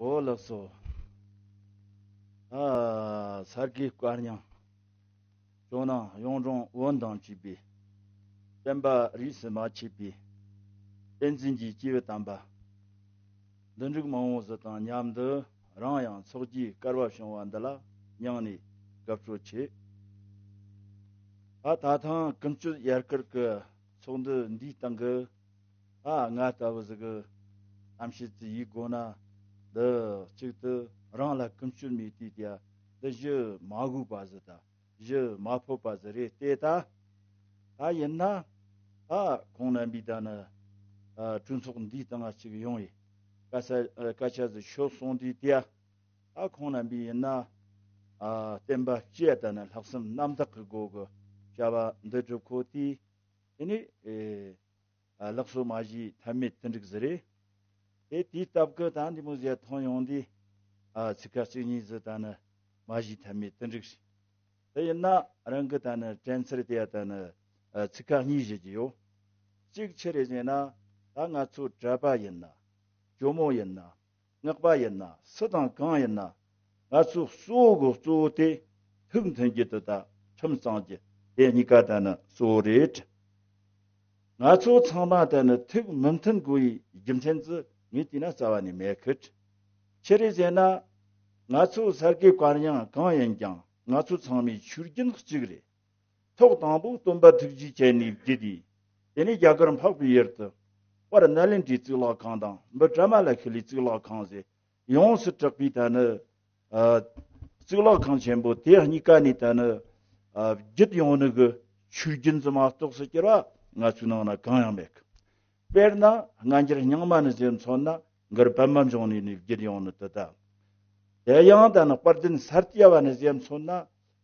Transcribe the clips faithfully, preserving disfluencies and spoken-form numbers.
ཨོ་ལགས་སོ། ཨ། ས་དགེ་བཀའ་རྙིང་ཇོ་ནང་གཡུང་དྲུང་བོན་དང་བཅས་པའི་བསྟན་པ་རིས་སུ་མ་ཆད་པའི་བསྟན་འཛིན་གྱི་སྐྱེས་བུ་དམ་པ་འདི་འདྲ་མང་བོ་ཟིག་དང་མཉམ་དུ། རང་ཡང་ཚོགས་ཀྱི་སྐལ་བ་བྱུང་བ་འདི་ལ་སྙིང་ནས་དགའ་སྤྲོ་ཆེ། ད་ད་ཐེངས་ཀུན་སྤྱོད་ཡར་སྐུལ་གྱི་ཚོགས་འདུ་འདིའི་སྟེང་གི། ཨ། ང་ལྟ་བུ་ཟིག་གི་གཏམ་བཤད་ཅིག་ཡེད་དགོས་ན། འདི་གཅིག་ཏུ་རང་ལ་ཀུན་སྤྱོད་མེད་དུས་དེ། འདི་ཞུ་མ་དགོས་པ་ཟིག་དང་ཞུ་མ་ཕོད་པ་ཟིག་རེད་དེ། ད་ད་ཡིན་ན། ད་ཁོང་རྣམ་པའི་ད་ནི། ཨ། གྲོས་ཚོགས་འདིའི་སྟེང་ང་ཅིག་ཡོང་བའི་སྐད་ཆ་སྐད་ཆ་ཟིག་ཤོད་སོང་དུས་དེ། ད་ཁོང་རྣམ་པའི་ཡིན་ན། ཨ། བསྟན་པ་སྤྱི་ཡ་ད་ནི་ལྷག་བསམ་རྣམ་དག་གི་སྒོ་གི་བྱ་བ་འདི་སྒྲུབ་གོ་དུས། དེ་ནས། ཨེ། ཨ། ལགས་སོ་མ་གཞི་ཐབས་མེད་དེ་འགྲིག་ཟིག་རེད། དེ་དེའི་སྟབས་ཀྱིས་ད་འདི་མོ་ཟིག་ཐོན་ཡོང་དུས། ཨ། ཚིག་ཁ་གཅིག་གཉིས་ཟིག་ད་ནི་མ་གཞི་ཐབས་མེད་དེ་འགྲིག་རེད། དེ་ཡིན་ན་རང་གི་ད་ནི་དྲན་ཚུལ་དེ་ཡ་ད་ནི། ཨ། ཚིག་ཁ་གཉིས་བཞག་གི་ཡོད། གཅིག་ཆི་རེད་ཟེར་ན། ད་ང་ཚོ་གྲྭ་པ་ཡིན་ན། ཇོ་མོ་ཡིན་ན། སྔགས་པ་ཡིན་ན། སུ་དང་གང་ཡིན་ན། ང་ཚོ་གཙོ་བོ་གི་གཙོ་བོ་དེ་ཐུགས་མཐུན་རྒྱུ་དེ་དང་ཁྲིམས་གཙང་རྒྱུ་དེ་གཉིས་ཀ་ད་ནི་གཙོ་བོ་རེད། ང་ཚོ་ཚང་མ་ད་ནི་ཐུགས་མི་མཐུན་དགོས་པའི་རྒྱུ་མཚན་ཟིག་ངས་བལྟས་ན་རྩ་བ་ནས་མེད་གི། ཆི་རེད་ཟེར་ན། ང་ཚོ་ས་དགེ་བཀའ་རྙིང་གང་ཡིན་ཀྱང་ང་ཚོ་ཚང་མའི་ཆོས་རྒྱུན་གཅིག་རེད། ཐོག་དང་པོ་སྟོན་པ་ཐུགས་རྗེ་ཅན་ནས་བརྒྱུད་དེ། དེ་ནས་རྒྱ་གར་འཕགས་པའི་ཡུལ་དུ། དཔལ་ནཱ་ལེནྡྲའི་གཙུག་ལག་ཁང་དང་། འབུ་དྲ་མ་ལ་ཤཱི་ལའི་གཙུག་ལག་ཁང་ཟེར་ཡོངས་སུ་གྲགས་པའི་ད་ནི། ཨ། གཙུག་ལག་ཁང་ཆེན་པོ་དེ་གཉིས་ཀ་ནས་ད་ནི། ཨ། བརྒྱུད་ཡོང་ནི་གི་ཆོས་རྒྱུན་ཙམ་མ་གཏོགས་སུ་གྱུར་བ་ང་ཚོའི་ནང་ན་གང་ཡང་མེད་གི། དཔེར་ན་སྔ་འགྱུར་རྙིང་མ་ནས་ཟེར་མཚོན་ན། མགར་པདྨ་འབྱུང་གནས་ནས་བརྒྱུད་ཡོང་ནི་དེ་དང་། དེ་ཡང་ད་ནི་དཔལ་ལྡན་ས་སྐྱ་བ་ནས་ཟེར་མཚོན་ན།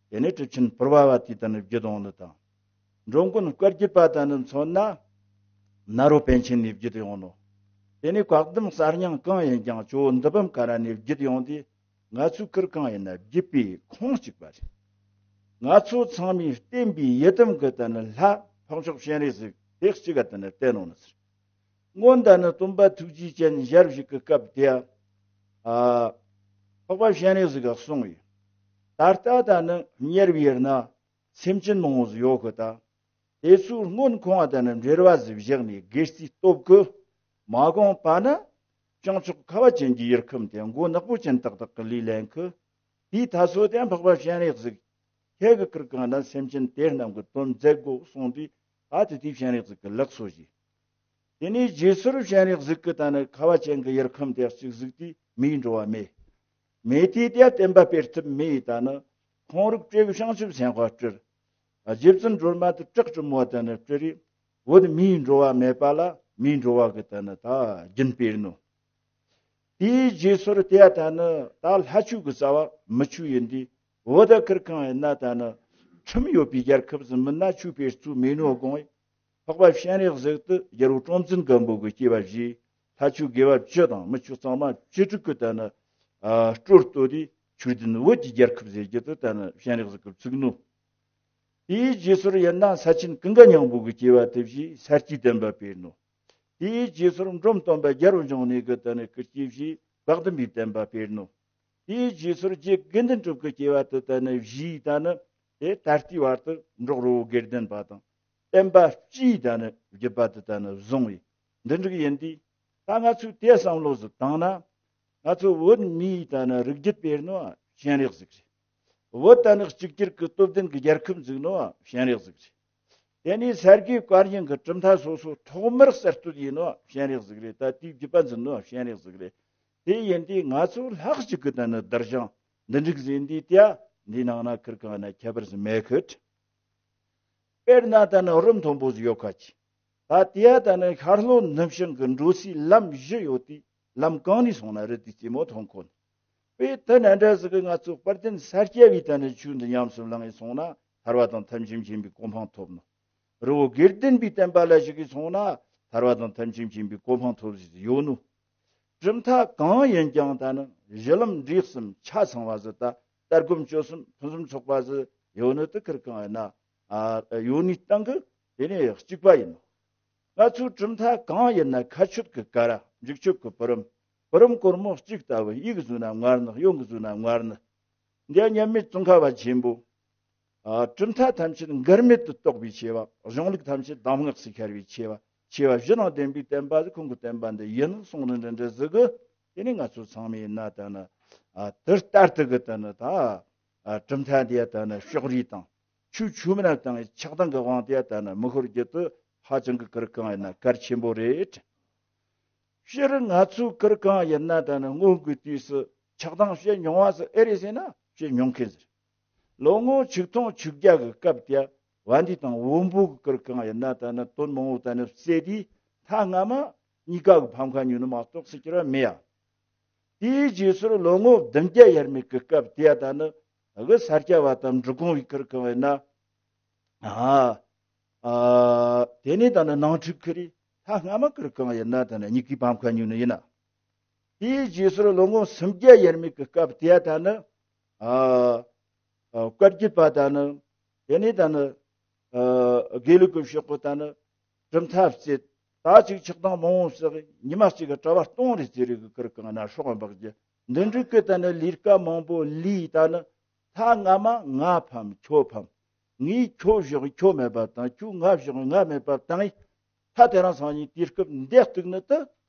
དེ་ནས་གྲུབ་ཆེན་པུར་བ་བ་དེ་ད་ནི་བརྒྱུད་ཡོང་ནི་དང་། འགྲོ་མགོན་བཀའ་བརྒྱུད་པ་ད་ནི་མཚོན་ན། ནཱ་རོ་པཎ་ཆེན་ནས་བརྒྱུད་ཡོང་ནོ། དེ་ནས་བཀའ་གདམས་གསར་རྙིང་གང་ཡིན་ཀྱང་ཇོ་བོ་འདི་བམ་ཀ་ར་ནས་བརྒྱུད་ཡོང་དུས། ང་ཚོའི་ཁུར་གང་ཡིན་ན་བརྒྱུད་པའི་ཁུངས་གཅིག་པ་རེད། ང་ཚོ་ཚང་མས་བསྟན་པའི་ཡི་དམ་གྱི་ད་ནི་ལྷ་འཕགས་མཆོག་སྤྱན་རས་གཟིགས་དེ་གཅིག་ག་ད་ནི་བསྟེན་ནོ་ནི་ཟེར། སྔོན་ད་ནི་སྟོན་པ་ཐུགས་རྗེ་ཅན་ཞལ་བཞུགས་ཀྱི་སྐབས་དེ། ཨ། འཕགས་པ་སྤྱན་རས་གཟིགས་ཀྱིས་གསུངས་ཡོད། ད་ལྟ་ད་ནི་དམྱལ་བའི་ཡུལ་ན་སེམས་ཅན་མང་བོ་ཟིག་ཡོད་གི་ད། དེ་ཚོའི་སྔོན་ཁོང་ང་ད་ནི་འབྲེལ་བ་ཟིག་བཞག་ནས་དགེ་རྩའི་སྟོབས་ཀྱིས་མ་དགོངས་པ་ན། བྱང་ཕྱོགས་ཁ་བ་ཅན་གྱི་ཡུལ་ཁམས་དེ་མགོ་ནག་པོ་ཅན་ཏག་ཏག་གི་ལུས་ལེན་གི། དེའི་ད་སོ་དེ་འཕགས་པ་སྤྱན་རས་གཟིགས་ཁྱེད་ཀྱི་ཁུར་གང་ན་སེམས་ཅན་དེ་རྣམས་ཀྱི་དོན་མཛད་དགོས་གསུངས་དུས། ཨ། དེ་དུས་སྤྱན་རས་གཟིགས་ཀྱིས་ལགས་སོ་ཞེས། དེ་ནས་རྗེས་སོར་སྤྱན་རས་གཟིགས་ཀྱིས་ད་ནི་ཁ་བ་ཅན་གྱི་ཡུལ་ཁམས་དེ་གཅིག་གཟིགས་དུས་མིའི་འགྲོ་བ་མེད། མེད་དུས་དེ་བསྟན་པ་སྤེལ་ཐབས་མེད་ཡི་ད་ནི། ཁོང་རིགས་བཀྲེས་བྱང་ཆུབ་སེམས་དཔའ་སྤྲུལ། རྗེ་བཙུན་སྒྲོལ་མ་དེ་བྲག་གྲུ་མོ་ད་ནི་སྤྲུལ་རེ། བོད་མིའི་འགྲོ་བ་མེད་པ་ལ་མིའི་འགྲོ་བ་གི་ད་ནི་ད་རྒྱུན་སྤེལ་ནོ། དེའི་རྗེས་སོར་དེ་ཡ་ད་ནི་ད་ལྷ་ཆོས་ཀྱི་རྩ་བ་མི་ཆོས་ཡིན་དུས། བོད་ད་ཁུར་གང་ཡིན་ན་ད་ནི་ཁྲིམས་ཡོད་པའི་རྒྱལ་ཁབ་ཟིག་མིན་ན་ཆོས་སྤེལ་རྩིས་མེད་ནོ་དགོངས་ཡི། འཕགས་པ་སྤྱན་རས་གཟིགས་དེ་རྒྱལ་པོ་སྲོང་བཙན་སྒམ་པོ་གི་སྐྱེ་བ་བཞེས། ལྷ་ཆོས་དགེ་བ་བཅུ་དང་མི་ཆོས་གཙང་མ་བཅུ་དྲུག་གི་ད་ནི། ཨ། སྲོལ་གཏོད་དེ་ཆོས་ལྡན་བོད་ཀྱི་རྒྱལ་ཁབ་ཟེར་རྒྱུ་དེ་ད་ནི་སྤྱན་རས་གཟིགས་ཀྱིས་བཙུགས་ནོ། དེའི་རྗེས་སོར་ཡིན་ན་ས་ཆེན་ཀུན་དགའ་སྙིང་པོ་གི་སྐྱེ་བ་དེ་བཞེས། ས་སྐྱའི་བསྟན་པ་སྤེལ་ནོ། དེའི་རྗེས་སོར་འབྲོམ་སྟོན་པ་རྒྱལ་པོ་འབྱུང་གནས་ཀྱི་ད་ནི་སྐུ་སྐྱེ་བཞེས། བཀའ་གདམས་པའི་བསྟན་པ་སྤེལ་ནོ། དེའི་རྗེས་སོར་རྗེ་དགེ་འདུན་གྲུབ་ཀྱི་སྐྱེ་བ་དེ་ད་ནི་བཞེས་ད་ནི། དེ་ད་ལྟའི་བར་དུ་འབྲོག་རི་བོ་དགེ་ལྡན་པ་དང་བསྟན་པ་སྤྱིའི་ད་ནི་བརྒྱུད་པ་དེ་ད་ནི་བཟུང་བའི་འདི་འགྲིག་ཡིན་དུས། ད་ང་ཚོས་དེ་བསམ་བློ་ཟིག་བཏང་ན། ང་ཚོ་བོད་མིའི་ད་ནི་རིགས་རྒྱུད་སྤེལ་ནོ་སྤྱན་རས་གཟིགས་རེད། བོད་ད་ནི་གཅིག་གྱུར་གྱི་སྟོབས་ལྡན་གྱི་རྒྱལ་ཁབ་འཛུགས་ནོ་སྤྱན་རས་གཟིགས་རེད། དེ་ནས་ས་དགེ་བཀའ་རྙིང་གི་གྲུབ་མཐའ་སོ་སོ་ཐོག་མར་གསར་གཏོད་ཡིན་ནོ་སྤྱན་རས་གཟིགས་རེད། ད་དེའི་བརྒྱུད་པ་འཛིན་ནོ་སྤྱན་རས་གཟིགས་རེད། དེ་ཡིན་དུས་ང་ཚོ་ལྷག་ཅིག་གི་ད་ནི་བསྡུར་བྱ་འདི་འགྲིག་ཟིན་དུས་དེ་འདིའི་ནང་ན་ཁུར་གང་ན་ཁྱད་པར་ཟིག་མེད་གི། དཔེར་ན་ད་ནི་རི་མཐོན་པོ་ཟིག་ཡོད་ཁ་ཅིག་ད་དེ་ཡ་ད་ནི་ཤར་ལྷོ་ནུབ་བྱང་གི་འགྲོ་སའི་ལམ་བཞི་ཡོད་དུས། ལམ་གང་ནས་སོང་ན་རི་དེའི་རྩེ་མོ་མཐོང་གོ་ནི། དཔེ་དེ་ནས་འདྲ་ཟིག་གི་ང་ཚོ་དཔལ་ལྡན་ས་སྐྱ་པའི་ད་ནི་ཆོས་འདི་ཉམས་སུ་བླངས་ཡི་སོང་ན་ཐར་བ་དང་ཐམས་ཅད་མཁྱེན་པའི་གོ་འཕང་ཐོབ་ནོ། རི་བོ་དགེ་ལྡན་པའི་བསྟན་པ་ལ་ཞུགས་ཡི་སོང་ན་ཐར་བ་དང་ཐམས་ཅད་མཁྱེན་པའི་གོ་འཕང་ཐོབ་ཟིག་ཡོད་ནོ། གྲུབ་མཐའ་གང་ཡིན་ཀྱང་ད་ནི་གཞི་ལམ་འབྲས་གསུམ་ཆ་ཚང་བ་ཟིག་ད་ལྟར་སྒོམ་སྤྱོད་གསུམ་ཕུན་སུམ་ཚོགས་པ་ཟིག་ཡོད་ནི་དེ་ཁུར་གང་ཡིན་ན། ཨ། ཡོད་ནི་སྟེང་གི་དེ་ནས་གཅིག་པ་ཡིན་ནོ། ང་ཚོའི་གྲུབ་མཐའ་གང་ཡིན་ན་མཁའ་སྤྱོད་ཀྱི་ཀ་ར། འཇིག་སྤྱོད་ཀྱི་བུ་རམ། གུ་རུམ་གོར་མོ་གཅིག་ལྟ་བུ། གཡས་ཀྱིས་བཟུང་ན་མངར་ནག་གཡོན་གྱིས་བཟུང་ན་མངར་ནག་འདི་ཡང་མཉམ་མེད་ཙོང་ཁ་པ་ཆེན་པོ། ཨ། གྲུབ་མཐའ་ཐམས་ཅད་འགལ་མེད་དུ་རྟོགས་པའི་ཆེ་བ། གཞུང་ལུགས་ཐམས་ཅད་གདམས་ངག་སུ་ཤར་བའི་ཆེ་བ། ཆེ་བ་བཞི་དང་ལྡན་པའི་བསྟན་པ་ཟིག་ཁོང་གི་བསྟན་པ་འདི་ཡིན་གསུངས་ནི་འདྲ་འདྲ་ཟིག་གི། དེ་ནས་ང་ཚོ་ཚང་མས་ཡིན་ན་ད་ནི། ཨ། དེ་ལྟར་དུ་གི་ད་ནི་ད། ཨ། གྲུབ་མཐའ་འདི་ད་ནི་ཕྱོགས་རིས་དང་། ཆོས་ཆོས་མིན་དང་ཆགས་སྡང་གི་དབང་དེ་ད་ནི་མི་ཤོར་རྒྱུ་དེ་ཧ་ཅང་གི་གུ་རུ་གང་ཡིན་ན་གལ་ཆེན་པོ་རེད། སྤྱིར་ང་ཚོའི་གུ་རུ་གང་ཡིན་ན་ད་ནི་སྔོན་གྱི་དུས་སུ་ཆགས་སྡང་བྱེད་མྱོང་བ་ཟིག་ཨེ་རེད་ཟེར་ན་བྱེད་མྱོང་མཁན་ཟིག་ལོ་ངོ་ཆིག་སྟོང་བཅུ་བརྒྱ་གི་སྐབས་དེ་བན་དེ་དང་བོན་པོ་གི་གུ་རུ་གང་ཡིན་ན་ད་ནི་དོན་མང་བོ་ད་ནི་བསྩལ་དུས་མཐའ་མ་གཉིས་ཀ་གི་ཕམ་ཁ་ཉོས་ནི་མ་གཏོགས་སུ་གྱུར་བ་མེད་ཡ། དེའི་རྗེས་སོར་ལོ་ངོ་བདུན་བརྒྱ་ཡར་མའི་གི་སྐབས་དེ་ད་ནི་གི་ས་སྐྱ་པ་དང་འབྲི་གུང་བའི་གུ་རུ་གང་ཡིན་ན། ཨ། ཨ། དེ་ནས་ད་ནི་ནང་ཁྲིག་ཁི་རི་ཐ་སྔ་མ་གུ་རུ་གང་ཡིན་ན་ད་ནི་གཉིས་ཀའི་ཕམ་ཁ་ཉོས་ནི་ཡིན་ན། དེའི་རྗེས་སོར་ལོ་ངོ་སུམ་བརྒྱ་ཡར་མའི་གི་སྐབས་དེ་ད་ནི། ཨ། ཨ། བཀའ་བརྒྱུད་པ་ད་ནི། དེ་ནས་ད་ནི། ཨ། དགེ་ལུགས་ཀྱི་ཕྱོགས་ཀྱི་ད་ནི། གྲུབ་མཐའ་བརྩད། ད་ཅིག་ཆགས་སྡང་མང་བོ་བསགས། ཉི་མ་གཅིག་གི་གྲྭ་པ་སྟོང་རེ་བརྩི་རེ་གི་གུ་རུ་གང་ན་སྲོག་འབག་རྒྱུ། འདི་འདྲའི་གི་ད་ནི་ལས་ཀ་མང་པོ་ལས་ད་ནི། ཐ་སྔ་མ་ང་ཕམ་ཁྱོད་ཕམ། ངས་ཁྱོད་བཞག་ཁྱོད་མེད་པ་དང་། ཁྱོད་ང་བཞག་ང་མེད་པ་དང་། ཐ་དེ་རིང་སང་ཉིན་དུས་སྐབས་འདི་གཏུག་ནི་དེ།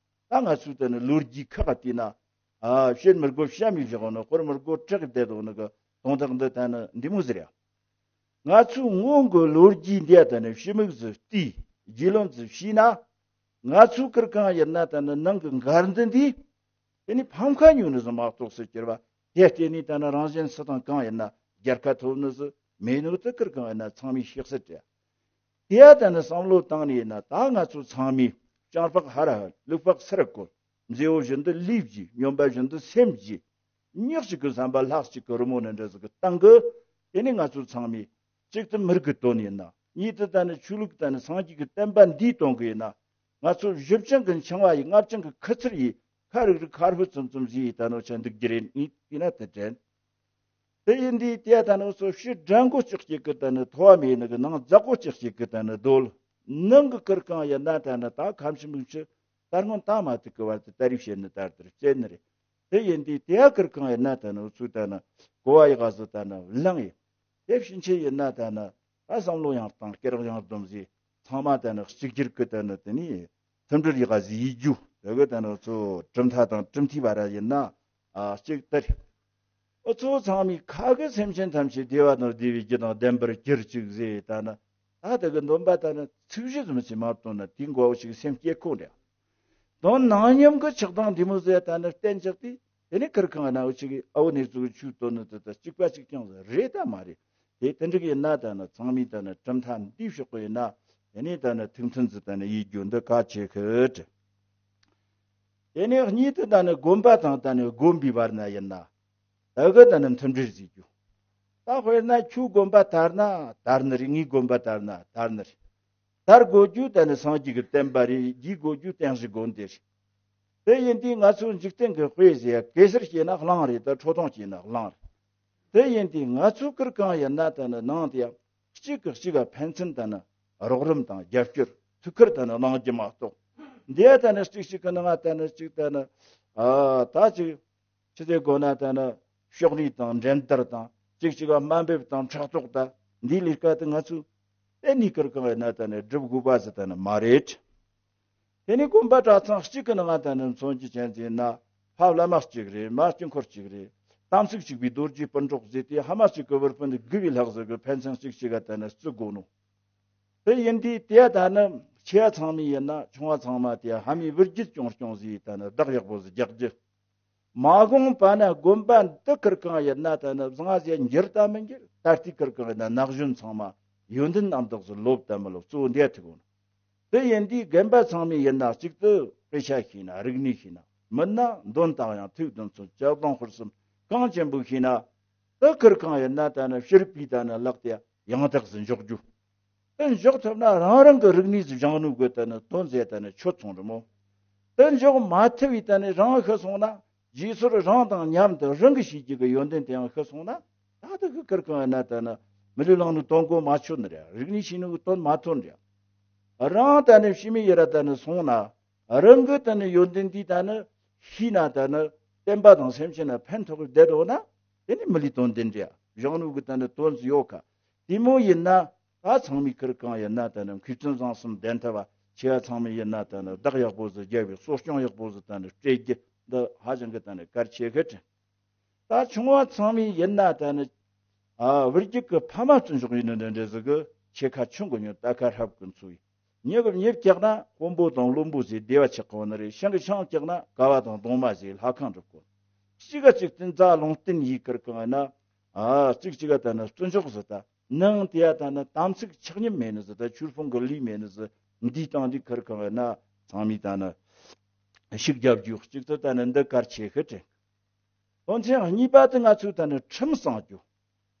ད་ང་ཚོའི་ད་ནི་ལོ་རྒྱུས་ཁག་ག་དེ་ན། ཨ། བཤད་མི་དགོས་བཤད་མི་བཞག་ནི། དཔེ་མི་དགོས་བྲེག་བསྡད་དོ་ནི་གི་དོན་དག་འདི་ད་ནི་འདི་མོ་ཟེར་ཡ། ང་ཚོའི་སྔོན་གྱི་ལོ་རྒྱུས་འདི་ད་ནི་ཕྱི་མིག་ཟིག་བལྟས། རྒྱུས་ལོན་ཟིག་བྱས་ན། ང་ཚོའི་གུ་རུ་གང་ཡིན་ན་ད་ནི་ནང་གི་འགལ་འདུ་འདི། དེ་ནི་ཕམ་ཁ་ཉོས་ནི་ཟིག་མ་གཏོགས་སུ་གྱུར་བ། དེ་བརྟེན་ནས་ད་ནི་རང་གཞན་སུ་དང་གང་ཡིན་ན་རྒྱལ་ཁ་ཐོབ་ནི་ཟིག་མེད་ནོ་དེ་གུ་རུ་གང་ཡིན་ན་ཚང་མས་ཤེས་གསལ་རེད། དེ་ཡ་ད་ནི་བསམ་བློ་བཏང་ནས་ཡིན་ན། ད་ང་ཚོ་ཚང་མས་སྤྱང་ལྤགས་ཧ་ར་ཧ། ལུག་ལྤགས་སེར་བཀོད། མཛེ་བོ་བཞིན་དུ་ལུས་བགྱིས། སྨྱོན་པ་བཞིན་དུ་སེམས་བགྱིས། ཉག་གཅིག་གི་བསམ་པ་ལྷག་གཅིག་གི་རི་མོ་ནི་འདྲ་ཟིག་གི་སྟེང་གི། དེ་ནི་ང་ཚོ་ཚང་མས་གཅིག་ཏུ་མི་རིགས་ཀྱི་དོན་ཡིན་ན། གཉིས་དུ་ད་ནི་ཆོས་ལུགས་ད་ནི་སངས་རྒྱས་ཀྱི་བསྟན་པ་འདིའི་དོན་གི་ཡིན་ན། ང་ཚོ་བཞི་བྱང་གི་འཆིང་བ་ཡི། ལྔ་བྱང་གི་ཁུ་ཚུར་ཡི། ཁ་རིག་རིག་ཁ་ཕུ་ཚུམ་ཚུམ་ཟིག་ཡི་ད་ནོ་ཆ་འདུག་རྒྱུ་རེད། ངས་བལྟས་ན་དེ་དྲན། དེ་ཡིན་དུས་དེ་ད་ནི་ཚོ་ཕྱི་དགྲ་མགོ་ལྕགས་ཀྱི་གི་ད་ནི་ཐོ་བ་མེད་ནི་གི། ནང་རྫ་མགོ་ལྕགས་ཀྱི་གི་ད་ནི་རྡོལ། ནང་གི་གུ་རུ་གང་ཡིན་ན་ད་ནི་ད་ཁམས་ཕྱི་མིག་ཆུ་ད་སྔོན་ད་མ་ཐུག་གི་བར་དུ་ད་རེས་བཤད་ནི་ལྟར་དུ་བསྟན་ནི་རེད། དེ་ཡིན་དུས་དེ་གུ་རུ་གང་ཡིན་ན་ད་ནི་ཚུ་ད་ནི་གོ་བ་ཡི་ག་ཟི་ད་ནི་བླངས་ཡི། དེ་ཕྱིན་ཆད་ཡིན་ན་ད་ནི་ད་བསམ་བློ་ཡང་བཏང་། སྐེ་རགས་ཡང་བསྡོམས་ཟིག་ཚང་མ་ད་ནི་གཅིག་གྱུར་གི་ད་ནི་དེ་ནི། མཐུན་སྒྲིལ་ཡག་ག་ཟིག་ཡེད་རྒྱུ། དེ་གི་ད་ནི་ཚོ་གྲུབ་མཐའ་དང་གྲུབ་མཐའི་བར་ཡིན་ན། ཨ། གཅིག་ལྟར། འུ་ཚོ་ཚང་མའི་ཁ་གི་སེམས་ཅན་ཐམས་ཅད་བདེ་བ་དང་བདེ་བའི་རྒྱུ་དང་ལྡན་པར་གྱུར་ཅིག་ཟེར་ད་ནི། ད་དེ་གི་འདོན་པ་ད་ནི་ཚིག་བཞི་ཙམ་ཞིག་མ་བཏོན་ན་དེའི་མགོ་བོ་ཞིག་སེམས་སྐྱེ་ཁོ་འདྲ། དོན་ནང་སྙོམས་གི་ཆགས་སྡང་འདི་མོ་ཟེར་ད་ནི་བསྟན་ཅིག་དེ། དེ་ནི་ཁུར་ཁང་ན་འུ་ཅག་གི་ཨ་བོ་ནེ་ཙོ་གི་ཆོས་བཏོན་ནི་དེ་ད་གཅིག་པ་གཅིག་རྐྱང་ཟིག་རེད་ད་མ་རེད། དེ་དེ་འདྲ་གི་ཡིན་ན་ད་ནི་ཚང་མས་ད་ནི་གྲུབ་མཐའ་འདི་ཕྱོགས་གི་ཡིན་ན། དེ་ནས་ད་ནི་ཐུགས་མཐུན་ཟིག་ད་ནི་ཡེད་རྒྱུ་འདི་གལ་ཆེ་གི། དེ་ནས་གཉིས་དེ་ད་ནི་དགོན་པ་དང་ད་ནི་དགོན་པའི་བར་ན་ཡིན་ན། ད་གི་ད་ནི་མཐུན་སྒྲིལ་ཟེར་རྒྱུ། ད་དཔེར་ན་ཁྱོད་དགོན་པ་དར་ན་དར་ནི་རེད། ངའི་དགོན་པ་དར་ན་དར་ནི་རེད། དར་དགོས་རྒྱུ་ད་ནི་སངས་རྒྱས་ཀྱི་བསྟན་པ་རེད། རྒྱས་དགོས་རྒྱུ་བསྟན་སྲིད་དགོན་སྡེ་རེད། དེ་ཡིན་དུས་ང་ཚོ་འཇིག་རྟེན་གྱི་དཔེ་ཟེར་ཡ། གེ་སར་སྐྱེས་ན་གླང་རེད། ད་ཁྲོ་ཐུང་སྐྱེས་ན་གླང་རེད། དེ་ཡིན་དུས་ང་ཚོ་གུར་གང་ཡིན་ན་ད་ནི་ནང་དེ་ཡང་གཅིག་གིས་གཅིག་ག་ཕན་ཚུན་ད་ནི་རོགས་རམ་དང་རྒྱབ་སྐྱོར་ཐུགས་ཁུར་ད་ནི་གནང་རྒྱུ་མ་གཏོགས། འདི་ཡ་ད་ནི་གཅིག་གཅིག་གི་ནང་ང་ད་ནི་གཅིག་ད་ནི། ཨ། ད་གཅིག་ཕྱི་དེ་དགོས་ན་ད་ནི་ཕྱོགས་རིས་དང་འགྲན་བསྡུར་དང་། གཅིག་གཅིག་ག་དམའ་འབེབས་དང་ཕྲག་དོག་ད། འདིའི་ལས་ཀ་དེ་ང་ཚོས་གཏན་ནས་གུར་གང་ཡིན་ན་ད་ནི་སྒྲུབ་དགོས་པ་ཟིག་ད་ནི་མ་རེད། དེ་ནས་དགོན་པ་གྲྭ་ཚང་གཅིག་གི་ནང་ང་ད་ནི་མཚོན་རྒྱུ་ཅན་ཟིག་ཡིན་ན། ཕ་བླ་མ་གཅིག་རེད། མ་དཀྱིལ་འཁོར་གཅིག་རེད། དམ་ཚིག་གཅིག་པའི་རྡོ་རྗེ་སྤུན་གྲོགས་ཟེར་དུས་ཕ་མ་གཅིག་གི་བུ་སྤུན་དགུ་བའི་ལྷག་ཟིག་གི་ཕན་ཚུན་གཅིག་གཅིག་ག་ད་ནི་བརྩི་དགོས་ནོ། དེ་ཡིན་དུས་དེ་ད་ནི་ཆེ་བ་ཚང་མས་ཡིན་ན་ཆུང་བ་ཚང་མ་དེ་ཕ་མའི་བུ་རྒྱུད་སྐྱོང་སྐྱོང་ཟིག་ད་ནི་བདག་ཡག་པོ་ཟིག་རྒྱག་རྒྱུ། མ་དགོངས་པ་ན་དགོན་པ་འདི་གུར་གང་ཡིན་ན་ད་ནི་བཟང་ཟེར་འགྱུར་དང་མི་འགྱུར། ད་ལྟའི་གུར་གང་ཡིན་ན་ན་གཞོན་ཚང་མ་ཡོན་ཏན་རྣམ་དག་ཟིག་ལོབས་དང་མི་ལོབས་གཙོ་བོ་འདི་ཐུག་གོ་ནོ། དེ་ཡིན་དུས་རྒན་པ་ཚང་མས་ཡིན་ན་གཅིག་ཏུ་དཔེ་ཆ་ཤེས་ན། རིག་གནས་ཤེས་ན། མིན་ན་འདོན་དང་ཡང་ཐོས་དོན་ཚུལ་སྤྱི་དང་དཔོན་གསུམ་གང་ཅན་པོ་ཤེས་ན། དེ་གུར་གང་ཡིན་ན་ད་ནི་ཕྱིར་པའི་ད་ནི་ལག་དེ་ཡང་དག་ཟིག་འཇོག་རྒྱུ། དེ་འཇོག་ཐུབ་ན་རང་རང་གི་རིག་གནས་ཟིག་སྦྱང་ནུས་དགོས། ད་ནི་དོན་ཟེར་ད་ནི་ཆོད་སོང་རེད་མོ། དེ་འཇོག་མ་ཐུབ་པའི་ད་ནི་རང་ཤི་སོང་ན། རྗེས་སོར་རང་དང་མཉམ་དུ་རང་གི་ཤེས་རྒྱུ་གི་ཡོན་ཏན་དེ་ཡང་ཤི་སོང་ན། ད་དེ་གི་གུར་གང་ཡིན་ན་ད་ནི་མི་ལུས་བླངས་ནི་དོན་གོ་མ་ཆོད་ནི་རེད། རིག་གནས་ཤེས་ནི་གི་དོན་མ་ཐོན་རེད། རང་ད་ནི་ཕྱི་མི་ཡི་ར་ད་ནི་སོང་ན། རང་གི་ད་ནི་ཡོན་ཏན་འདི་ད་ནི་ ཤེས་ན་ད་ནི་བསྟན་པ་དང་སེམས་ཅན་ལ་ཕན་ཐོགས་བསྡད་འདུག་ན། དེ་ནི་མི་ལུས་དོན་ལྡན་འདྲ། གཞུང་ལུགས་ཀྱི་ད་ནི་དོན་ཟིག་ཡོད་ཁ། དེ་མོ་ཡིན་ན་ད་ཚང་མས་ཁིར་གང་ཡིན་ན་ད་ནི་མཁས་བཙུན་བཟང་གསུམ་ལྡན་ཐུབ་པ། ཆེ་བ་ཚང་མས་ཡིན་ན་ད་ནི་བདག་ཡག་པོ་ཟིག་རྒྱབ་པའི་གསོ་སྐྱོང་ཡག་པོ་ཟིག་ད་ནི་སྤྲད་རྒྱུ་འདི་ཧ་ཅང་གི་ད་ནི་གལ་ཆེ་གི་དྲན། ད་ཆུང་བ་ཚང་མས་ཡིན་ན་ད་ནི། ཨ། བུ་རྒྱུད་ཀྱི་ཕ་མ་བརྩི་འཇོག་ཡིན་ནི་འདྲ་འདྲ་ཟིག་གི་ཆེ་ཁ་ཆུང་གི་ཉོན་ད་ཁ་ཧྲབ་ཀུན་ཚུགས་ཡིན། མྱི་གི་མྱི་བཀྱག་ན་དཔོན་པོ་དང་བློན་པོ་ཟེར་བདེ་བ་ཆགས་གོ་ནི་རེད། ཤིང་གི་ཤིང་བཀྱག་ན་ཀ་བ་དང་གདུང་མ་ཟེར་ལྷ་ཁང་འགྲུབ་གོ། གཅིག་ག་གཅིག་བསྟུན་རྩ་ལུང་བསྟན་ཡིས་ཁིར་གང་ཡིན་ན། ཨ། གཅིག་གཅིག་ག་ད་ནི་བརྩི་འཇོག་ཟིག་ད་ནང་དེ་ཡ་ད་ནི་དམ་ཚིག་ཆགས་སྙོམས་མེད་ནི་ཟིག་ད་ཆོས་སྤོང་གི་ལུས་མེད་ནི་ཟིག་འདིའི་སྟེང་འདི་ཁིར་གང་ཡིན་ན་ཚང་མས་ད་ནི་ཤུགས་རྒྱབ་རྒྱུ་གཅིག་ཏུ་ད་ནི་འདི་གལ་ཆེ་གི་དྲན། དོན་ཚན་གཉིས་པ་དེ་ང་ཚོས་ད་ནི་ཁྲིམས་སྲུང་རྒྱུ།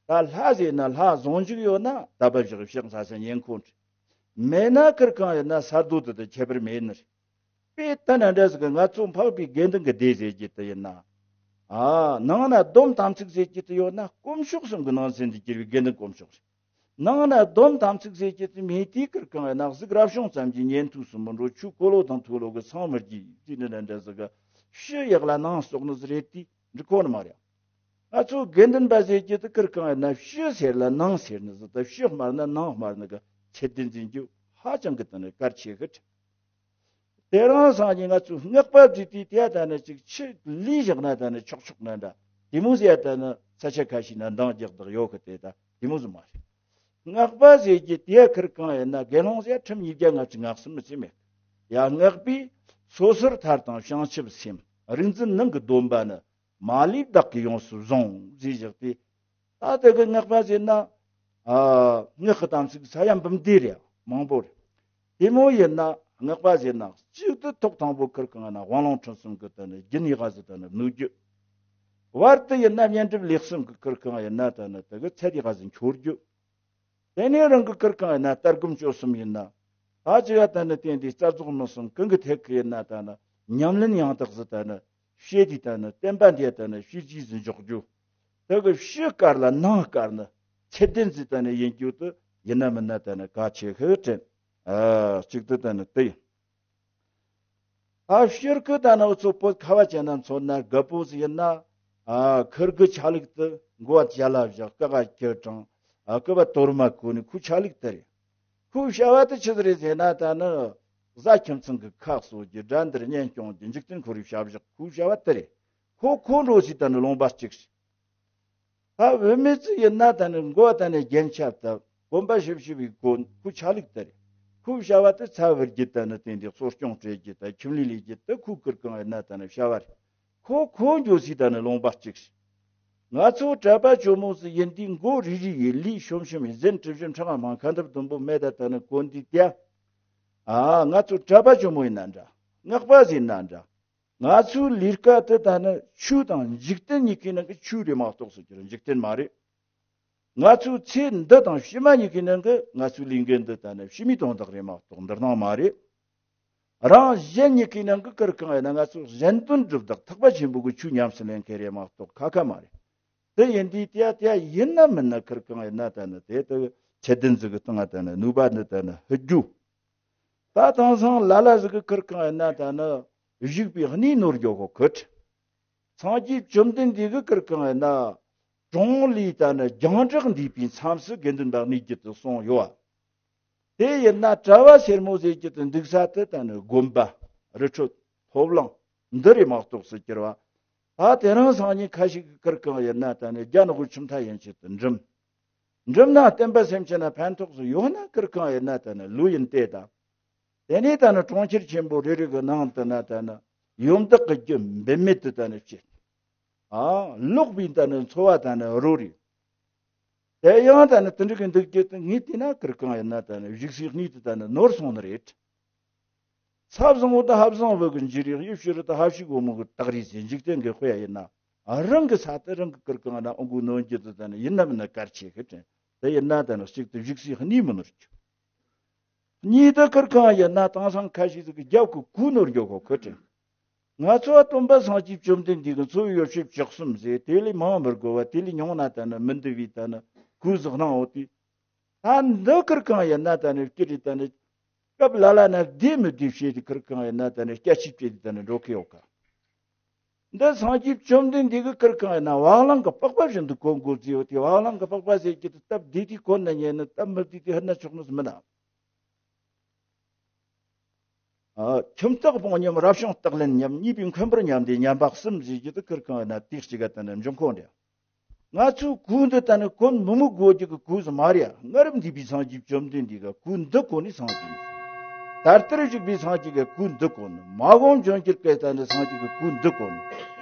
ད་ལྷ་ཟེར་ན་ལྷ་བཟང་འཇུག་ཡོད་ན་ད་བབ་བཞག་ཕྱག་འཚལ་ས་ཉེན་ཁོ་འདྲ། མེད་ན་ཁིར་གང་ཡིན་ན་ས་རྡོ་དེ་དང་ཁྱད་པར་མེད་ནི་རེད། དཔེ་ད་ནི་འདྲ་ཟིག་གི་ང་ཚོ་འཕགས་པའི་དགེ་འདུན་གྱི་སྡེ་ཟེར་རྒྱུ་དེ་ཡིན་ན། ཨ། ནང་ན་སྡོམ་དམ་ཚིག་ཟེར་རྒྱུ་དེ་ཡོད་ན་དཀོན་མཆོག་གསུམ་གྱི་ནང་ཚན་དུ་གྱུར་པའི་དགེ་འདུན་དཀོན་མཆོག་རེད། ནང་ན་སྡོམ་དམ་ཚིག་ཟེར་རྒྱུ་དེ་མེད་དུས་ཁིར་གང་ཡིན་ན་གཟུགས་རབ་བྱུང་ཙམ་གྱི་ཉན་ཐོས་སུ་མི་འགྲོ། ཆོས་འཁོར་ལོ་དང་ཐུགས་ལོ་གི་སངས་མི་རྒྱས་ཟེར་ནི་འདྲ་འདྲ་ཟིག་གི་ཕྱི་ཡག་ལ་ནང་གསོག་ནི་ཟིག་རེད་དེ་འགྲིག་གོ་ནི་མ་རེད། ང་ཚོ་དགེ་འདུན་པ་ཟེར་རྒྱུ་དེ་ཁིར་གང་ཡིན་ན་ཕྱི་སེར་ལ་ནང་སེར་ནི་ཟིག་ད་ཕྱི་དམར་ན་ནང་དམར་ནི་གི་ཚད་ལྡན་འཛིན་རྒྱུ་ཧ་ཅང་གི་ད་ནི་གལ་ཆེ་གི་དྲན། དེ་རིང་སང་ཉིན་ང་ཚོས་སྔགས་པ་བརྩིས་ཏེ་དེ་ད་ནི་ཅིག་ཕྱི་ལུས་བཞག་ན་ད་ནི་ཆོག་ཆོག་ན་འདྲ། དེ་མོ་ཟེར་ད་ནི་ས་ཆ་ཁ་ཤས་ན་འདང་རྒྱག་བདག་ཡོད་གི། དེ་ད་དེ་མོ་ཟིག་མ་རེད། སྔགས་པ་ཟེར་རྒྱུ་དེ་ཁིར་གང་ཡིན་ན་དགེ་སློང་ཟེར་ཁྲིམས་ཉིས་བརྒྱ་ལྔ་བཅུ་ང་གསུམ་མི་བརྩི་མེད། ཡ། སྔགས་པས་སོ་སོར་ཐར་དང་བྱང་ཆུབ་སེམས། རིག་འཛིན་ནང་གི་སྡོམ་པ་ནི། མ་ལུས་བདག་གིས་ཡོངས་སུ་བཟུང་ཟེར་བཞག་སྟེ། ད་དེ་གི་སྔགས་པ་ཟེར་ན། ཨ། སྔགས་ཀྱི་དམ་ཚིག་ས་ཡ་འབུམ་སྡེ་རེད། མང་པོ་རེད། དེ་མོ་ཡིན་ན་སྔགས་པ་ཟེར་ན་གཅིག་ཏུ་ཐོག་དང་པོ་ཁིར་གང་ན་དབང་ལུང་ཁྲིད་གསུམ་གི་ད་ནི་རྒྱུན་ཡག་ག་ཟིག་ད་ནི་བསྣུབ་རྒྱུ། བར་དུ་ཡིན་ན་བསྙེན་སྒྲུབ་ལས་གསུམ་གི་ཁིར་གང་ཡིན་ན་ད་ནི་དེ་གི་ཚད་ཡག་ག་ཟིག་འཁྱོར་རྒྱུ། དེ་ནས་རང་གི་ཁིར་གང་ཡིན་ན་ལྟ་སྒོམ་སྤྱོད་གསུམ་ཡིན་ན། ད་ཅི་ཡ་ད་ནི་བསྟན་དེ་རྩ་རྫོགས་མི་གསུམ་གང་གི་ཐད་ཀྱི་ཡིན་ན་ད་ནི་ཉམས་ལེན་ཡང་དག་ཟིག་ད་ནི་བྱེད་དེ་ད་ནི་བསྟན་པ་འདི་ད་ནི་ཕྱི་རྒྱས་སུ་འཇོག་རྒྱུ། དེ་གི་ཕྱི་དཀར་ལ་ནང་དཀར་ནི་ཚད་ལྡན་ཟིག་ད་ནི་ཡིན་རྒྱུ་དེ་ཡིན་ན་མིན་ན་ད་ནི་གལ་ཆེ་ཤོས་དྲན། ཨ། གཅིག་ཏུ་ད་ནི་དེ་ཡིན། ད་ཕྱིར་ཁུ་ད་ནི་འུ་ཚོ་བོད་ཁ་བ་ཅན་ན་མཚོན་ན་རྒད་པོ་ཟིག་ཡིན་ན། ཨ། ཁིར་གི་ཆ་ལུགས་དེ་མགོ་བ་ཅ་ལག་བཞག་ཀ་ག་ཁྱི་དྲངས། ཨ། སྐུད་པ་དོར་མ་གོན་ནི་ཁོའི་ཆ་ལུགས་དེ་རེད། ཁོའི་བྱ་བ་དེ་ཆི་ཟིག་རེད་ཟེར་ན་ད་ནི། གཟའ་ཁྱིམ་ཚང་གི་ཁ་གསོ་རྒྱུ། དགྲ་འདིར་གཉེན་སྐྱོང་རྒྱུ། འཇིག་རྟེན་ཁོར་ཡུག་བྱ་བཞག་ཁོའི་བྱ་བ་དེ་རེད། ཁོ་ཁོ་འགྲོ་ཟིག་ད་ནི་ལུང་པ་གཅིག་རེད། ད་བུད་མེད་ཅིག་ཡིན་ན་ད་ནི་མགོ་ད་ནི་རྒྱན་ཆ་བཏབ། གོན་པ་ཞིབ་ཞིབ་བྱས་གོན། ཁོའི་ཆ་ལུགས་དེ་རེད། ཁོའི་བྱ་བ་དེ་ཚ་བུར་རྒྱུ། ད་ནི་དེང་དུས་གསོ་སྐྱོང་སྤྲད་རྒྱུ། ད་ཁྱིམ་ལས་ལས་རྒྱུ་དེ་ཁོའི་ཁིར་གང་ཡིན་ན་ད་ནི་བྱ་བ་རེད། ཁོ་ཁོ་འགྱོ་སའི་ད་ནི་ལུང་པ་གཅིག་རེད། ང་ཚོ་གྲྭ་པ་ཇོ་མོ་ཟིག་ཡིན་དུས་མགོ་རིལ་རིལ་ཡས། ལུས་ཤོམ་ཤོམ་ཡས། གཟན་གྲི་བཞི་ཕྲེང་བ་མང་། ཁ་འདབ་ཟླུམ་པོ་སྨད་ད་ད་ནི་གོན་དུས་དེ། ཨ། ང་ཚོ་གྲྭ་པ་ཇོ་མོ་ཡིན་ན་འདྲ། སྔགས་པ་ཟིག་ཡིན་ན་འདྲ། ང་ཚོའི་ལས་ཀ་དེ་ད་ནི་ཆོས་དང་འཇིག་རྟེན་གཉིས་ཀའི་ནང་གི་ཆོས་རེད་མ་གཏོགས་སུ་གྱུར་འཇིག་རྟེན་མ་རེད། ང་ཚོའི་ཚེ་འདི་དང་ཕྱི་མ་གཉིས་ཀའི་ནང་གི་ང་ཚོའི་ལས་འགན་འདི་ད་ནི་ཕྱི་མའི་དོན་དག་རེད་མ་གཏོགས་འདིར་སྣང་མ་རེད། རང་གཞན་གཉིས་ཀའི་ནང་གི་ཁིར་གང་ཡིན་ན་ང་ཚོ་གཞན་དོན་སྒྲུབ་དང་ཐེག་པ་ཆེན་པོ་གི་ཆོས་ཉམས་སུ་ལེན་མཁན་རེད་མ་གཏོགས་ཁ་ཁ་མ་རེད། དེ་ཡིན་དུས་དེ་དེ་ཡིན་ན་མིན་ན་ཁིར་གང་ཡིན་ན་ད་ནི་དེ་ལྟ་བུའི་ཚད་ལྡན་ཟིག་གི་སྟེང་ད་ནི་ནུས་པ་འདི་ད་ནི་ཕུད་རྒྱུ། ད་དེང་སང་ལ་ལ་ཟིག་གི་ཁིར་གང་ཡིན་ན་ད་ནི་བཞུགས་པའི་གནས་ནོར་འགྱོ་གོ་ཁི། སངས་རྒྱས་བཅོམ་ལྡན་འདས་ཀྱི་ཁིར་གང་ཡིན་ན་གྲོང་ལས་ད་ནི་རྒྱང་གྲགས་འདས་པའི་མཚམས་སུ་དགེ་འདུན་པ་གནས་རྒྱུ་དེ་གསུངས་ཡོད། དེ་ཡིན་ན་གྲྭ་བ་སེར་མོ་ཟེར་རྒྱུ་དེ་འདུག་ས་དེ་ད་ནི་དགོན་པ། རི་ཁྲོད། ཕོ་བྲང་། འདི་རེད་མ་གཏོགས་སུ་གྱུར་པ། ད་དེ་རིང་སང་ཉིན་ཁ་ཤས་ཀྱི་ཁིར་གང་ཡིན་ན་ད་ནི་རྒྱ་ནག་པོའི་ཁྱིམ་ཐ་ཡན་ཆད་དུ་འགྲིམ། འགྲིམ་ན་བསྟན་པ་སེམས་ཅན་ལ་ཕན་ཐོགས་སུ་ཡོད་ན་ཁིར་གང་ཡིན་ན་ད་ནི་ལོ་ཡིན་ཏེ་ད། དེ་ནས་ད་ནི་གྲོང་ཁྱེར་ཆེན་པོ་རེ་རེ་གི་ནང་དུ་ན་ད་ནི་ཡོན་བདག་གི་རྒྱུ་འབད་མེད་དུ་ད་ནི་སྐྱེས། ཨ། ལོག་པའི་ད་ནི་འཚོ་བ་ད་ནི་རོལ་རེད། དེ་ཡང་ད་ནི་དེ་འདྲ་གི་འདུག་རྒྱུ་དེ་ངས་བལྟས་ན་ཁིར་གང་ཡིན་ན་ད་ནི་བཞུགས་སའི་གནས་དེ་ད་ནི་ནོར་སོང་ནི་རེད། ཚ་བཟང་བོ་དང་ཧབ་བཟང་བུ་གི་འཇིགས་རེད། ཡིད་ཕྱི་རུ་དང་ཧབ་ཤིག་བུ་མོ་གི་སྟག་རིས་ཟེར། འཇིག་རྟེན་གྱི་དཔེ་ཡིན་ན། རང་གི་ས་དེ་རང་གི་ཁིར་གང་ན་ཨང་གུ་ནོན་རྒྱུ་དེ་ད་ནི་ཡིན་ན་མིན་ན་གལ་ཆེ་གི་དྲན། དེ་ཡིན་ན་ད་ནི་གཅིག་ཏུ་བཞུགས་སའི་གནས་མི་ནོར་རྒྱུ། གཉིས་དེ་ཁིར་གང་ཡིན་ན་དེང་སང་ཁ་ཤས་ཟིག་གི་རྒྱབ་ཀྱི་གོས་ནོར་འགྱོ་གོ་ཁི་དྲན། ང་ཚོ་བ་སྟོན་པ་སངས་རྒྱས་བཅོམ་ལྡན་འདས་ཀྱི་འཚོ་བའི་ཡོ་བྱད་བཅུ་གསུམ་ཟེར། དེ་ལས་མང་མི་དགོས་པ། དེ་ལས་ཉུང་ན་ད་ནི་མི་འདུ་བའི་ད་ནི་གོས་ཟིག་གནང་འོ་དེ། ད་འདི་ཁིར་གང་ཡིན་ན་ད་ནི་སྐྱིད་རེད། ད་ནི་སྐབས་ལ་ལ་ན་བདེ་མི་བདེ་བྱས་ཏེ་ཁིར་གང་ཡིན་ན་ད་ནི་སྐྱ་ཆིབ་བྱས་ཏེ་ད་ནི་འགྲོ་གི་ཡོད་ཀ། འདི་སངས་རྒྱས་བཅོམ་ལྡན་འདས་ཀྱི་ཁིར་གང་ཡིན་ན་བ་གླང་གི་པགས་པ་བཞིན་དུ་གོན་དགོས་ཟེར་ཡོད་དེ། བ་གླང་གི་པགས་པ་ཟེར་གྱི་དེ་སྟབས་བདེ་དེ་གོན་ན་ཉན་ནི། སྟབས་མི་བདེ་དེ་ཧར་ན་ཆོག་ནི་མིན་ན། ཨ། ཁྱིམ་བདག་དཔུང་མཉམ་རབ་བྱུང་སྟག་ལེན་མཉམ། གཉིས་པའི་མཁན་པོར་མཉམ་སྟེ་མཉམ་པ་གསུམ་ཟེར་གྱི་དེ་ཁིར་གང་ཡིན་ན་དེ་གཅིག་ག་དེ་ནི་འབྱུང་ཁུངས་འདྲ། ང་ཚོས་གོས་འདི་ད་ནི་གོན་མི་མི་དགོས་རྒྱུ་གི་གོས་སུ་མ་རེད། སྔར་འདས་པའི་སངས་རྒྱས་བཅོམ་ལྡན་འདས་ཀྱི་གོས་འདི་གོན་ནི་སངས་རྒྱས། ད་ལྟར་བཞུགས་པའི་སངས་རྒྱས་ཀྱི་གོས་འདི་གོན། མ་འོངས་འབྱུང་འགྱུར་གྱི་ད་ནི་སངས་རྒྱས་ཀྱི་གོས་འདི་གོན།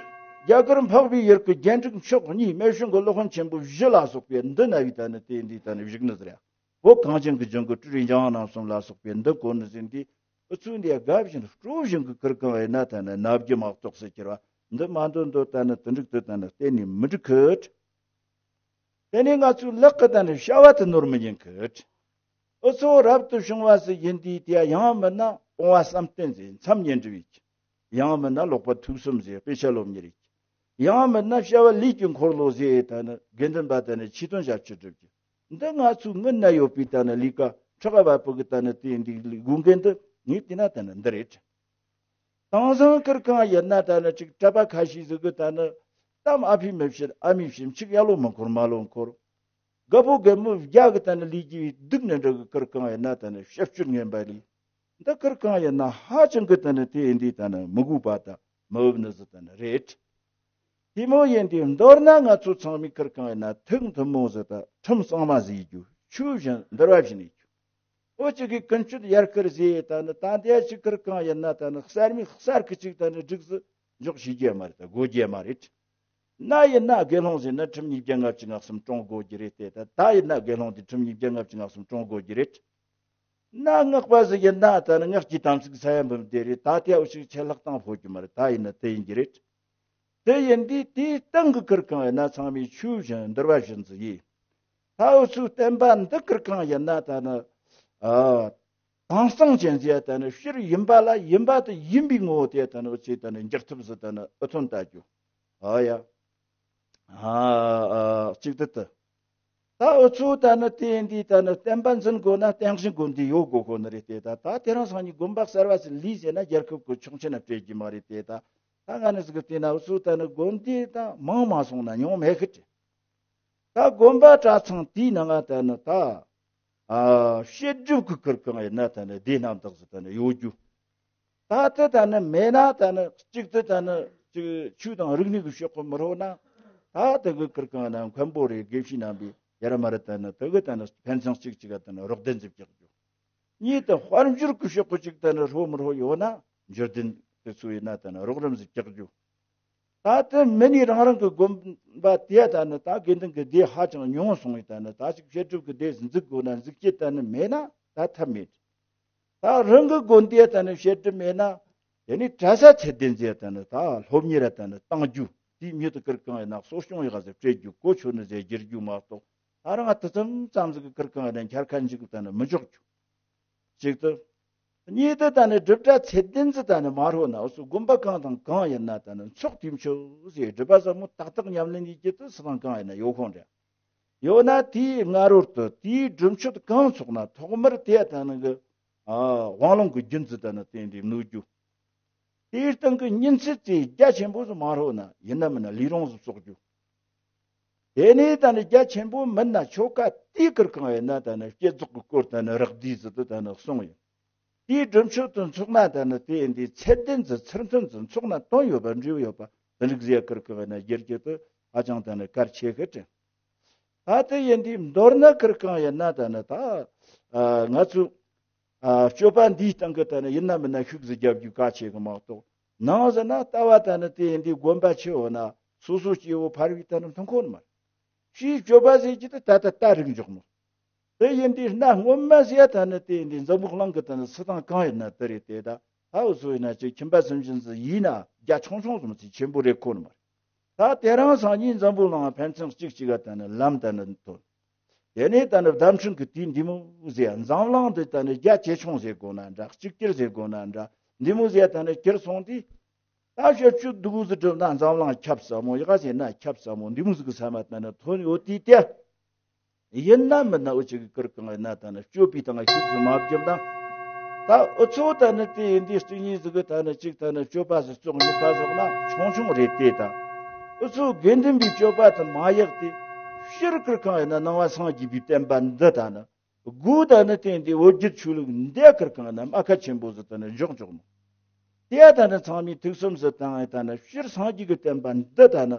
རྒྱ་གར་འཕགས་པའི་ཡུལ་གྱི་རྒྱན་དྲུག་མཆོག་གཉིས། སྨེ་ཤིང་གི་སློབ་དཔོན་ཆེན་པོ་བཞི་ལ་སོགས་པའི་འདི་ན་བའི་ད་ནི་དེ་འདི་ད་ནི་བཞུགས་ནི་ཟེར་ཡ། བོད་གངས་ཅན་གྱི་ལྗོངས་ཀྱི་སྤྲུལ་རིགས་འཇམ་དབྱངས་རྣམ་གསུམ་ལ་སོགས་པའི་འདི་གོ་ནི་ཟིན་ཏེ། ཨུ་ཚུགས་འདི་དགའ་བཞིན་སྤྲོ་བཞིན་གྱི་ཁིར་གང་ཡིན་ན་ད་ནི་ནབ་རྒྱུ་མ་གཏོགས་སུ་གྱུར་བ་འདི་མ་འདོད་འདོད་ད་ནི་དུ་འགྲིག་ཏུ་ད་ནི་གཏན་ནས་མི་འགྲིག་གི། དེ་ནས་ང་ཚོའི་ལག་གི་ད་ནི་བྱ་བ་དེ་ནོར་མི་ཉན་གི། ཨུ་ཚུགས་རབ་ཏུ་བྱུང་བ་ཟིག་ཡིན་དུས་དེ་ཡང་མིན་ན་སྤོང་བ་བསམ་གཏན་ཟིག་མཚམས་ཉན་འགྲིག་བའི། ཡང་མིན་ན་ཀློག་པ་ཐོས་བསམ་ཟེར་དཔེ་ཆ་སློབ་གཉེར་རིགས། ཡང་མིན་ན་བྱ་བ་ལས་ཀྱི་འཁོར་ལོ་ཟེར་ད་ནི་དགེ་འདུན་པ་ད་ནི་ཆོས་དོན་ཞབས་ཕྱི་སྒྲུབ་ཀྱི། འདི་ང་ཚོའི་སྔུན་ན་ཡོད་པའི་ད་ནི་ལས་ཀ་ཁྲག་བ་པོ་གི་ད་ནི་དེ་འདི་དགོས་འགན་འདི་ངས་བལྟས་ན་ད་ནི་འདི་རེད། དེང་སང་ཁིར་གང་ཡིན་ན་ད་ནི་ཅིག་གྲྭ་པ་ཁ་ཤས་ཟིག་གི་ད་ནི་གཏམ་ཨ་ཕས་མི་བཤད་ཨ་མས་བཤད། ཕྱུགས་ཡ་ལོ་མི་འཁོར་མ་ལོ་འཁོར། རྒད་པོ་རྒད་མོ་བརྒྱ་གི་ད་ནི་ལས་ཀྱི་སྡུག་ནི་འདྲ་གི་ཁིར་གང་ཡིན་ན་ད་ནི་ཞབས་ཞུ་ངན་པ་ལས། འདི་ཁིར་གང་ཡིན་ན་ཧ་ཅང་གི་ད་ནི་དེ་འདི་ད་ནི་མི་དགོས་པ་དང་མི་འོབ་ནི་ཟིག་ད་ནི་རེད། དེ་མོ་ཡིན་དུས་མདོར་ན་ང་ཚོ་ཚང་མས་ཁིར་གང་ཡིན་ན་ཐུགས་མཐུན་མོ་ཟིག་དང་ཁྲིམས་གཙང་མ་ཟིག་ཡེད་རྒྱུ། ཆོས་བཞིན་འདུལ་བ་བཞིན་ཡེད་རྒྱུ། འུ་ཅག་གི་ཀུན་སྤྱོད་ཡར་སྐུལ་ཟེར་ད་ནི་ད་འདི་ཅིག་ཁིར་གང་ཡིན་ན་ད་ནི་གསར་མའི་གསར་གི་ཅིག་ད་ནི་སྒྲིག་ཟིག་འཇོག་ཤེས་རྒྱུ་མ་རེད། ད་དགོས་རྒྱུ་མ་རེད། ན་ཡིན་ན་དགེ་སློང་ཟེར་ན་ཁྲིམས་ཉིས་བརྒྱ་ལྔ་བཅུ་ང་གསུམ་བསྲུང་དགོས་རྒྱུ་རེད་དེ། ད་ད་ཡིན་ན་དགེ་སློང་དེ་ཁྲིམས་ཉིས་བརྒྱ་ལྔ་བཅུ་ང་གསུམ་བསྲུང་དགོས་རྒྱུ་རེད། ན་སྔགས་པ་ཟིག་ཡིན་ན་ད་ནི་སྔགས་ཀྱི་དམ་ཚིག་ས་ཡ་འབུམ་དེ་རེད། ད་དེ་འུ་ཅག་ཆད་ལྷག་བཏང་ཕོད་རྒྱུ་མ་རེད། ད་ཡིན་ན་དེ་ཡིན་རྒྱུ་རེད། དེ་ཡིན་དུས་དེའི་སྟེང་གི་ཁིར་གང་ཡིན་ན་ཚང་མས་ཆོས་བཞིན་འདུལ་བ་བཞིན་ཟིག་ཡེད། ད་འུ་ཚོའི་བསྟན་པ་འདི་ཁིར་གང་ཡིན་ན་ད་ནི། ཨ། དྭངས་གཙང་ཅན་ཟེར་ཡ་ད་ནི་ཕྱིར་ཡིན་པ་ལ་ཡིན་པ་དེ་ཡིན་པའི་ངོ་བོ་དེ་ད་ནི་འུ་ཚོས་ད་ནི་འགྱུར་ཐབས་སུ་ད་ནི་ཨུ་ཐོན་ལྟ་རྒྱུ། ཨ་ཡ། ཨ། ཨ། གཅིག་དེ་དེ། ད་འུ་ཚོ་ད་ནི་དེ་འདི་ད་ནི་བསྟན་པ་འཛིན་དགོས་ན་བསྟན་བཤིག་དགོན་སྡེ་ཡོད་དགོས་ཁོ་ནི་རེད་དེ། ད་ད་དེ་རིང་སང་ཉིན་དགོན་པ་གསར་བ་ཞིག་ལས་ཟེར་ན་རྒྱལ་ཁབ་ཀྱི་ཆོག་མཆན་ན་སྤྲད་རྒྱུ་མ་རེད་དེ། ད་ད་ང་ནི་ཟིག་གི་བལྟས་ན་འུ་ཚོ་ད་ནི་དགོན་སྡེ་ད་མང་མ་སོང་ན་ཉུང་མེད་གི་དྲི། ད་དགོན་པ་གྲྭ་ཚང་དེའི་ནང་ང་ད་ནི་ད། ཨ། བཤད་སྒྲུབ་ཀྱི་ཁུར་གང་ཡིན་ན་ད་ནི་སྡེ་རྣམ་དག་ཟིག་ད་ནི་ཡོད་རྒྱུ། ད་ལྟ་ད་ནི་མེད་ན་ད་ནི་གཅིག་ཏུ་ད་ནི་ཅིག་ཆོས་དང་རིག་གནས་ཀྱི་ཕྱོགས་ཀྱི་མི་རོ་ན། ད་ལྟ་གི་ཁུར་གང་ན་མཁན་པོ་རེད། དགེ་བཤེས་རྣམ་པས་ཡར་མར་ད་ནི་དེ་གི་ད་ནི་ཕན་ཚུན་གཅིག་གཅིག་ག་ད་ནི་རོགས་ལྡན་ཟིག་རྒྱག་རྒྱུ། གཉིས་དུ་དཔལ་འབྱོར་གྱི་ཕྱོགས་ཀྱི་ཅིག་ད་ནི་ཧྲོ་མི་ཧྲོ་ཡོད་ན་འབྱོར་ལྡན་དེ་ཚོ་ཡིན་ན་ད་ནི་རོགས་རམ་ཟིག་རྒྱག་རྒྱུ། ད་ལྟ་མི་ནི་རང་རང་གི་དགོན་པ་དེ་ད་ནི་ད་དགེ་འདུན་གྱི་སྡེ་ཧ་ཅང་ཉུང་སོང་བས་ད་ནི་ད་ཅིག་བཤད་སྒྲུབ་ཀྱི་སྡེ་འཛུགས་དགོས་ན་འཛུགས་རྒྱུ་ད་ནི་མེད་ན་ད་ཐབས་མེད། ད་རང་གི་དགོན་སྡེ་ད་ནི་བཤད་སྒྲུབ་མེད་ན་དེ་ནི་གྲྭ་ས་ཚད་ལྡན་ཟེར་ད་ནི་ད་སློབ་གཉེར་ད་ནི་གཏང་རྒྱུ། དེའི་མྱུར་དུ་ཁུར་གང་ཡིན་ན་གསོ་སྐྱོང་ཡག་ཟེར་སྤྲད་རྒྱུ། གོ་ཆོད་ནི་ཟེར་བསྒྱུར་རྒྱུ་མ་གཏོགས་ད་རང་དེ་ཙམ་ཙམ་ཟིག་གི་ཁུར་གང་ཡིན་ན་འཁྱར་ཁ་འཇུག་ད་ནི་མི་འཇོག་རྒྱུ། གཅིག་ཏུ། གཉིས་ཏུ་ད་ནི་སྒྲུབ་གྲྭ་ཚད་ལྡན་ཟིག་ད་ནི་མ་རོ་ན་འུ་ཚོ་དགོན་པ་གང་དང་གང་ཡིན་ན་ད་ནི་ཚོགས་དེ་མཆོད་ཟེར་སྒྲུབ་པ་ཟབ་མོ་ཏག་ཏག་ཉམས་ལེན་ཡེད་རྒྱུ་དེ་སུ་དང་གང་ཡིན་ན་ཡོད་ཁོང་རེད། ཡོད་ན་དེའི་སྔ་རོལ་དུ་དེའི་སྒྲུབ་མཆོད་གང་ཚོགས་ན་ཐོག་མར་དེ་ད་ནི་གི་ཨ། དབང་ལུང་གི་རྒྱུན་ཟིག་ད་ནི་བསྟན་ཏེ་ནོད་རྒྱུ། དེའི་སྟེང་གི་ཉིན་ཚེས་དེ་རྒྱ་ཆེན་པོ་ཟིག་མ་རོ་ན་ཡིན་ན་མིན་ན་ལས་རུང་ཟིག་གསོག་རྒྱུ། དེ་ནས་ད་ནི་རྒྱ་ཆེན་པོ་མིན་ན་ཆོ་ག་དེའི་ཁུར་གང་ཡིན་ན་ད་ནི་བསྐྱེད་རྫོགས་ཀྱི་སྐོར་ད་ནི་རགས་བསྡུས་ཟིག་ཏུ་ད་ནི་གསུངས་ཡོད། དེའི་སྒྲུབ་མཆོད་དུ་འཚོགས་ན་ད་ནི་དེ་འདི་ཚད་ལྡན་ཟིག་ཚུལ་མཐུན་ཟིག་འཚོགས་ན་དོན་ཡོད་པ་འབྲས་བུ་ཡོད་པ་དེ་འགྲིག་ཟེར་ཁུར་གང་ཡིན་ན་བསྒྱུར་རྒྱུ་དེ་ཧ་ཅང་ད་ནི་གལ་ཆེ་གི་དྲན། ད་དེ་ཡིན་དུས་མདོར་ན་ཁུར་གང་ཡིན་ན་ད་ནི་ད་ཨ་ང་ཚོས་ཨ་སྤྱོད་པ་འདིའི་སྟེང་གི་ད་ནི་ཡིན་ན་མིན་ན་ཤུགས་ཟིག་རྒྱབ་རྒྱུ་གལ་ཆེ་གི་མ་གཏོགས། ནང་ཟིན་ན་ལྟ་བ་ད་ནི་དེ་ཡིན་དུས་དགོན་པ་ཆེ་བོ་ན་སོ་སོ་སྐྱེ་བོ་ཕལ་བའི་ད་ནི་མཐོང་ཁོ་ནི་མ་རེད། ཕྱིའི་སྤྱོད་པ་ཟེར་གྱི་དེ་ད་ལྟ་ལྟ་རིག་འཇོག་མོ། དེ་ཡིན་དུས་གནའ་སྔོན་མ་ཟེར་ཡ་ད་ནི་དེ་ཡིན་དུས་འཛམ་བུ་གླིང་གི་ད་ནི་སུ་དང་གང་ཡིན་ན་དེ་རེད་དེ། ད་ཧ་འུ་ཚོ་ཡིན་ན་ཅིག་ཁྱིམ་པ་སུན་འབྱིན་ཟིག་ཡིན་ན་རྒྱ་ཆུང་ཆུང་ཙམ་ཚིག་ཆེན་པོ་རེད་ཁོ་ནི་མ་རེད། ད་དེ་རིང་སང་ཉིན་འཛམ་བུ་གླིང་ཕན་ཚུན་གཅིག་གཅིག་ག་ད་ནི་ལམ་ད་ནི་ཐོན། དེ་ནས་ད་ནི་བརྡ་འཕྲིན་གྱི་དུས་འདི་མོ་ཟེར་ཡ་འཛམ་གླིང་འདི་ད་ནི་རྒྱ་ཇེ་ཆུང་ཟེར་དགོས་ན་འདྲ། གཅིག་གྱུར་ཟེར་དགོས་ན་འདྲ། འདི་མོ་ཟེར་ཡ་ད་ནི་གྱུར་སོང་དུས། ད་ཞབས་ཞུ་སྡུག་ཟིག་སྒྲུབ་ན་འཛམ་གླིང་ཁྱབ་ས་མོ། ཡག་ཟེར་ན་ཁྱབ་ས་མོ། འདི་མོ་ཟིག་གི་ས་མ་ད་ནི་ཐོན་ཡོད་དུས་དེ། ཡིན་ན་མིན་ན་འུ་ཅག་གི་ཁུར་གང་ཡིན་ན་ད་ནི་སྤྱོད་པའི་སྟེང་ཤུགས་སུ་མ་བརྒྱབ་ན། ད་འུ་ཚོ་ད་ནི་དེ་ཡིན་དུས་གཅིག་གཉིས་ཟིག་གི་ད་ནི་གཅིག་ད་ནི་སྤྱོད་པ་ཟིག་བཙོག་གཉིས་ཀ་ཟོག་ན་ཆུང་ཆུང་རེད་དེ། ད་འུ་ཚོ་དགེ་འདུན་པའི་སྤྱོད་པ་དེ་མ་ཡག་དེ་སྤྱིར་ཁུར་གང་ཡིན་ན་ནང་པ་སངས་རྒྱས་པའི་བསྟན་པ་འདི་ད་ནི་དགུ་ད་ནི་དེ་འདི་བོད་བརྒྱུད་ཆོས་ལུགས་འདི་ཁུར་གང་ཡིན་ན་རྨ་ཁ་ཆེན་པོ་ཟིག་ད་ནི་འཇོག་འཇོག་ནོ། དེ་ད་ནི་ཚང་མས་ཐུགས་བསམ་ཟིག་བཏང་ཡིན། ད་ནི་སྤྱིར་སངས་རྒྱས་ཀྱི་བསྟན་པ་འདི་ད་ནི་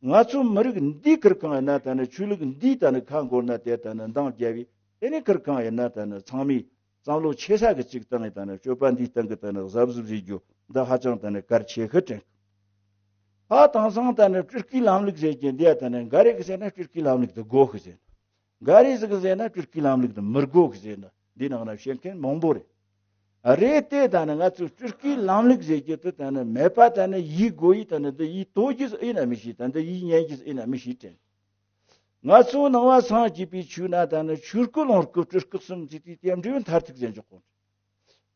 ང་ཚོ་མི་རིགས་འདིའི་ཁུར་གང་ཡིན་ན་ད་ནི་ཆོས་ལུགས་འདིའི་ད་ནི་ཁ་འགོར་ན་དེ་ད་ནི་འདང་རྒྱབ་བས། དེ་ནི་ཁུར་གང་ཡིན་ན་ད་ནི་ཚང་མས་བསམ་བློ་ཆེ་ས་གི་གཅིག་བཏང་ཡིན། ད་ནི་སྤྱོད་པ་འདིའི་སྟེང་གི་ད་ནི་གཟབ་གཟབ་བྱེད་རྒྱུ་འདི་ཧ་ཅང་ད་ནི་གལ་ཆེ་ཤོས་དྲན། ད་དེང་སང་ད་ནི་སྤྲུལ་སྐུའི་ལམ་ལུགས་ཟེར་གྱི་འདི་ཡ་ད་ནི་འགའ་རེ་གི་ཟེར་ན་སྤྲུལ་སྐུའི་ལམ་ལུགས་དེ་དགོས་གི་ཟེར། འགའ་རེ་ཟིག་གི་ཟེར་ན་སྤྲུལ་སྐུའི་ལམ་ལུགས་དེ་མི་དགོས་གི་ཟེར་ན། འདི་ནང་ན་བཤད་མཁན་མང་པོ་རེད། རེད་དེ་ད་ནི་ང་ཚོའི་སྤྲུལ་སྐུའི་ལམ་ལུགས་ཟེར་གྱི་དེ་ད་ནི་མེད་པ་ད་ནི་ཡིན་དགོས་ཡིན། ད་ནི་འདི་ཡིན་དོ་རྒྱུ་ཟིག་ཡིན་ན་མི་ཤེས། ད་འདི་ཡིན་ཉན་རྒྱུ་ཟིག་ཡིན་ན་མི་ཤེས་དྲན། ང་ཚོ་ནང་པ་སངས་རྒྱས་པའི་ཆོས་ན་ད་ནི་ཆོས་སྐུ་ལོངས་སྐུ་སྤྲུལ་སྐུ་གསུམ་ཟེར་དུས་དེ་འབྲས་བུ་མཐར་ཐུག་ཟེར་འཇོག་གོ།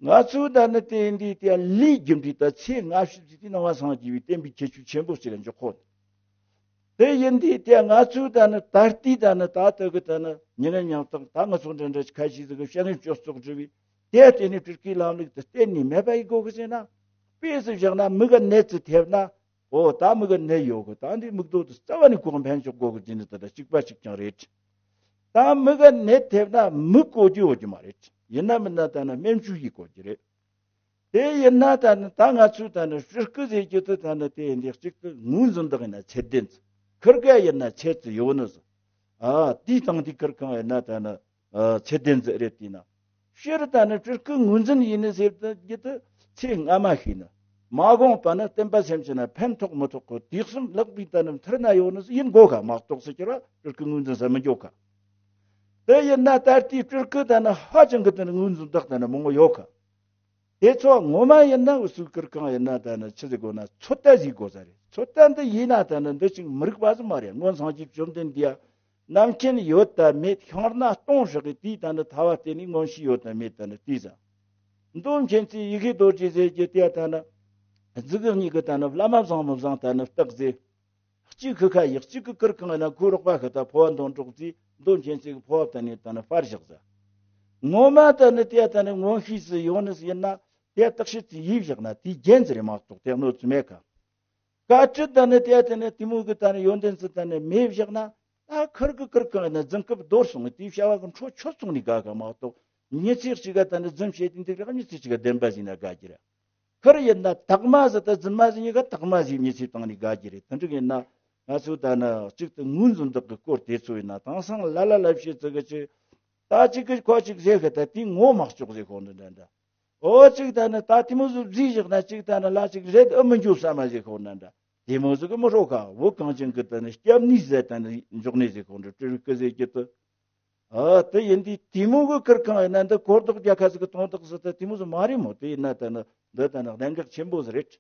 ང་ཚོའི་ད་ནི་དེ་འདི་དེ་ལས་རྒྱུ་འབྲས་ད་ཚེ་སྔ་ཕྱི་ཟེར་དུས་ནང་པ་སངས་རྒྱས་པའི་བསྟན་པའི་ཁྱད་ཆོས་ཆེན་པོ་ཞིག་ལ་འཇོག་གོ། དེ་ཡིན་དུས་དེ་ང་ཚོའི་ད་ནི་ད་ལྟའི་ད་ནི་ད་ལྟ་གི་ད་ནི་མྱི་ངན་ཉམ་ཐག་ད་ང་ཚོ་འདྲ་འདྲ་ཁ་ཤས་ཟིག་གི་བཤད་ངན་སྤྱོད་ཚོགས་སྒྲུབ་པའི་དེ་ལྟེ་ནས་སྤྲུལ་སྐུའི་ལམ་ལུགས་དེ་གཏན་ནས་མེད་པ་ཡིན་དགོས་གི་ཟེར་ན། དཔེ་ཟིག་བཞག་ན་མི་ག་ནད་ཙི་ཐེབས་ན། ཨོ་ད་མི་ག་ནད་ཡོད་གི། ད་འདི་མིག་རྡོ་དེ་རྩ་བ་ནས་ཁོག་འཕེན་འཇོག་དགོས་གི་ཟེར་ནི་ད་ལྟ་གཅིག་པ་གཅིག་རྐྱང་རེད། ད་མི་ག་ནད་ཐེབས་ན་མི་བཀོལ་རྒྱུ་ཡོད་རྒྱུ་མ་རེད། ཡིན་ན་མིན་ན་ད་ནི་སྨན་བཅོས་ཡིས་བཀོལ་རྒྱུ་རེད། དེ་ཡིན་ན་ད་ནི་ད་ང་ཚོས་ད་ནི་སྤྲུལ་སྐུ་ཟེར་རྒྱུ་དེ་ད་ནི་དེ་འདི་གཅིག་ཏུ་ངོས་འཛིན་བདག་ཡིན་ན་ཚད་ལྡན་ཟིག་ཁུར་ག་ཡིན་ན་ཚད་ཙི་ཡོད་ནི་ཟིག་ཨ་དེའི་སྟེང་དེ་ཁུར་གང་ཡིན་ན་ད་ནི་ཨ་ཚད་ལྡན་ཟིག་རེད། དེས་ན་སྤྱིར་ད་ནི་སྤྲུལ་སྐུ་ངོས་འཛིན་ཡིན་ནི་ཟེར་རྒྱུ་དེ་ཚེ་སྔ་མ་ཤེས་ནི། མ་དགོངས་པ་ན་བསྟན་པ་སེམས་ཅན་ན་ཕན་ཐོགས་མི་ཐོགས་གི་དུས་གསུམ་ལེགས་པའི་ད་ནི་མཐར་ན་ཡོད་ནི་ཟིག་ཡིན་དགོས་ག་མ་གཏོགས་ཟེར་རྒྱུ་ར་སྤྲུལ་སྐུ་ངོས་འཛིན་ས་མི་འཇོག་ག་དེ་ཡིན་ན་ད་ལྟའི་སྤྲུལ་སྐུ་ད་ནི་ཧ་ཅང་གི་ད་ནི་ངོས་འཛིན་བདག་ད་ནི་མང་པོ་ཡོད་ག་དེ་ཚོ་ངོ་མ་ཡིན་ན་འུ་སུའི་ཁུར་གང་ཡིན་ན་ད་ནི་ཆི་ཟིག་དགོས་ན་ཚོད་ལྟ་ཟིག་དགོས་ས་རེད། ཚོད་ལྟ་འདི་ཡིན་ན་ད་ནི་འདི་ཅིག་མི་རིག་པ་ཟིག་མ་རེད། སྔོན་སངས་རྒྱས་བཅོམ་ལྡན་འདས་ཡ་རྣམ་མཁྱེན་ཡོད་དམ་མེད་ཤིང་སྣ་སྟོང་ཕྲག་གི་དུས་ད་ནི་ཐ་བ་བརྟེན་ནས་མངོན་ཤེས་ཡོད་དམ་མེད་ད་ནི་དུས་ཟ། མདོ་མཁྱེན་བརྩེ་ཡི་གེ་རྡོ་རྗེ་ཟེར་གྱི་དེ་ད་ནི་གཟུགས་གཉིས་ཀྱི་ད་ནི་བླ་མ་བཟང་མི་བཟང་ད་ནི་བརྟག་ཟེར། གཅིག་གི་ཁ་ཡིག་གཅིག་གི་ཁུར་གང་ཡིན་ན་ཁོའི་རོགས་པ་ཁི་ད་ཕོ་བ་འདོན་གྲོགས་ཚེ་མདོ་མཁྱེན་བརྩེ་གི་ཕོ་བ་ད་ནི་ད་ནི་པར་བཞག་ཟ། ངོ་མ་ད་ནི་དེ་ད་ནི་མངོན་ཤེས་སུ་ཡོང་ནི་ཡིན་ན་དེ་བརྟག་ཞིབ་ཚེ་ཡིས་བཞག་ན་དེའི་རྒྱན་ཟེར་མ་གཏོགས་དེ་གནོད་ཚུལ་མེད་ཁ། བཀའ་ཁྲིད་ད་ནི་དེ་ད་ནི་དེ་མོ་གི་ད་ནི་ཡོན་ཏན་ཚུལ་ད་ནི་མེད་བཞག་ན་ད་ཁུར་གི་ཁུར་གང་ཡིན་ན་རྫུན་སྐབས་རྡོར་སོང་ངི་དེའི་བྱ་བ་གི་འཕྲོ་ཆོད་སོང་ནི་དགའ་ག་མ་གཏོགས་མྱི་ཚེ་གཅིག་ག་ད་ནི་རྫུན་བཤད་དེ་འདུག་ར་མྱི་ཚེ་གཅིག་ག་བདེན་པ་ཟིན་ན་དགའ་གི་ར། ཁུར་ཡིན་ན་དག་མ་ཟིག་ད་རྫུན་མ་ཟིག་ཡིན་ག་དག་མ་ཟིག་མྱི་ཚེ་བཏང་ནི་དགའ་གི་རེད། དེ་འདྲ་ཡིན་ན་ང་ཚོ་ད་ནི་གཅིག་ཏུ་ངོས་འཛིན་བདག་གི་སྐོར་དེ་ཚོ་ཡིན་ན་དེང་སང་ལ་ལ་ལ་བཤད་ཚིག་གི་ཅི། ད་གཅིག་གི་ཁོ་གཅིག་ཟེར་གི་ད་དེའི་ངོ་མ་ལྕོག་ཟེར་ཁོ་འདི་འདྲ་འདྲ། ཨོ་གཅིག་ད་ནི་ད་དེ་མོ་ཟིག་བཟླས་བཞག་ན་གཅིག་ད་ནི་ལ་གཅིག་རེད་ཨ་མི་འགྱོ་ས་མ་ཟེར་ཁོ་འདྲ་འདྲ། དེ་མོ་ཟིག་གི་མི་ཧྲོ་ཁ་བོད་གངས་ཅན་གི་ད་ནི་སྐྱབས་གནས་ཟེར་ད་ནི་འཇོག་གནས་ཟེར་ཁོ་འདྲ་སྤྲུལ་སྐུ་ཟེར་གི་ད། ཨ་དེ་ཡིན་དུས་དེ་མོ་གི་ཁུར་གང་ཡིན་ན་འདི་གོ་ལྡོག་རྒྱལ་ཁ་ཟིག་གི་དོན་དག་ཟིག་ད་དེ་མོ་ཟིག་མ་རེད་མོ། དེ་ཡིན་ན་ད་ནི་འདི་ད་ནི་གནད་འགག་ཆེན་པོ་ཟིག་རེད།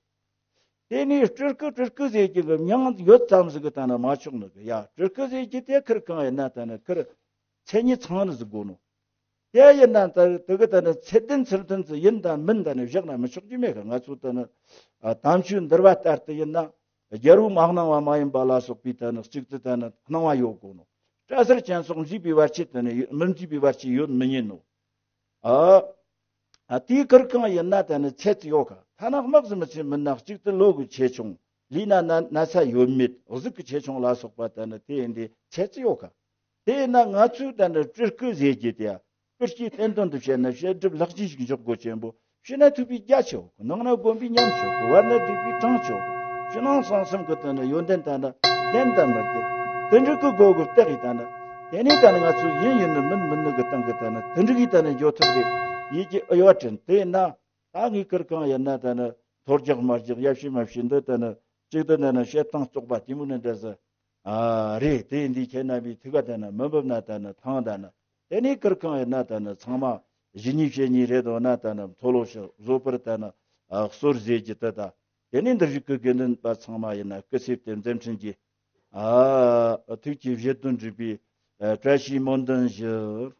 དེ་ནས་སྤྲུལ་སྐུ་སྤྲུལ་སྐུ་ཟེར་གྱི་གི་མྱིང་ཡོད་ཙམ་ཟིག་གི་ད་ནི་མ་ཆོག་ནི་གི་ཡ། སྤྲུལ་སྐུ་ཟེར་གྱི་དེ་ཁུར་གང་ཡིན་ན་ད་ནི་ཁུར་མཚན་ཉིད་ཚང་ནི་ཟིག་དགོས་ནོ། དེ་ཡིན་ན་ད་དེ་གི་ད་ནི་ཚད་ལྡན་ཚུལ་ལྡན་ཟིག་ཡིན་དང་མིན་ད་ནི་བཞག་ན་མི་ཆོག་རྒྱུ་མེད་གི། ང་ཚོ་ད་ནི་ཨ་དམ་ཆོས་འདུལ་བ་ལྟར་དུ་ཡིན་ན་རྒྱལ་པོ་མ་གནང་བ་མ་ཡིན་པ་ལ་སོགས་པའི་ད་ནི་གཅིག་ཏུ་ད་ནི་སྣང་བ་ཡོད་དགོས་ནོ། སྐྲ་སེར་ཅན་སོགས་མཛེས་པའི་བར་ཆད་ད་ནི་མི་མཛེས་པའི་བར་ཆད་ཡོད་མི་ཉན་ནོ། ཨ། ཨ་དེའི་ཁུར་གང་ཡིན་ན་ད་ནི་ཚད་ཙི་ཡོད་ཁ། ཐ་ན་དམག་ཟིག་མི་ཆེ་མིན་ན་གཅིག་ཏུ་ལོ་གི་ཆེ་ཆུང་། ལུས་ན་ན་ན་ཚ་ཡོད་མེད། གཟུགས་ཀྱི་ཆེ་ཆུང་ལ་སོགས་པ་ད་ནི་དེ་ཡིན་དེ་ཚད་ཙི་ཡོད་ཁ། དེ་ཡིན་ན་ང་ཚོས་ད་ནི་སྤྲུལ་སྐུ་ཟེར་གྱི་དེ་ཡ། སྤུ་སྐྱེས་བསྟན་དོན་དུ་བཤད་ན་བཤད་སྒྲུབ་ལྷག་བཅས་ཤིག་འཇོག་དགོས་ཆེན་པོ། ཕྱི་ན་ཐུབ་པའི་རྒྱ་ཆེའོ། ནང་ན་སྒོམ་པའི་ཉམས་ཆེའོ། བར་ན་བསྒྲིགས་པའི་གྲངས་ཆེའོ། ཕྱི་ནང་གསང་གསུམ་གྱི་དོན་ནི་ཡོན་ཏན་དང་ན་ལྡན་དང་མི་ལྡན། དེ་འདྲ་གི་སྒོ་གི་བརྟག་ཡིན་དང་ན། དེ་ནས་ད་ནི་ང་ཚོ་ཡིན་ཡིན་ནི་མིན་མིན་ནི་གི་སྟེང་གི་ད་ནི་དེ་འདྲ་གི་ད་ནི་འགྱོ་ཐུབ་རེད། ཡིད་ཀྱི་དབྱེ་བ་དྲན། དེ་ཡིན་ན་ད་ངའི་ཁུར་གང་ཡིན་ན་ད་ནི་མཐོ་རྒྱག་དམའ་རྒྱག་ཡ་ཤི་མ་ཤི་འདི་ད་ནི་གཅིག་ཏུ་ད་ནི་བཤད་སྟངས་བཙོག་པ་དེ་མོ་ནི་འདྲ་ཟེར། ཨ་རེད། དེ་འདི་ཁྱེད་རྣམ་པའི་ཐུགས་ཀ་ད་ན་མི་འབབ་ན་ད་ན་ཐང་ད་ན། དེ་ནས་ཁུར་གང་ཡིན་ན་ད་ན་ཚང་མ་གཞི་ཉིད་བཤད་ཉིད་རེད་དོ་ན་ད་ན་མཐོ་ལོ་ཞིག་བཟོ་པར་ད་ན་ཨ་གསོལ་ཟེར་གྱི་ད་ད། དེ་ནས་འདིར་བཞུགས་ཀྱི་དགེ་འདུན་པ་ཚང་མ་ཡིན་ན་སྐུ་ཚེ་བརྟན་མཛད་འཕྲིན་གྱི་ཨ་ཐུགས་ཀྱི་བཞེད་དོན་འགྲུབ་པའི་ཨ་བཀྲ་ཤིས་སྨོན་འདུན་ཞུ།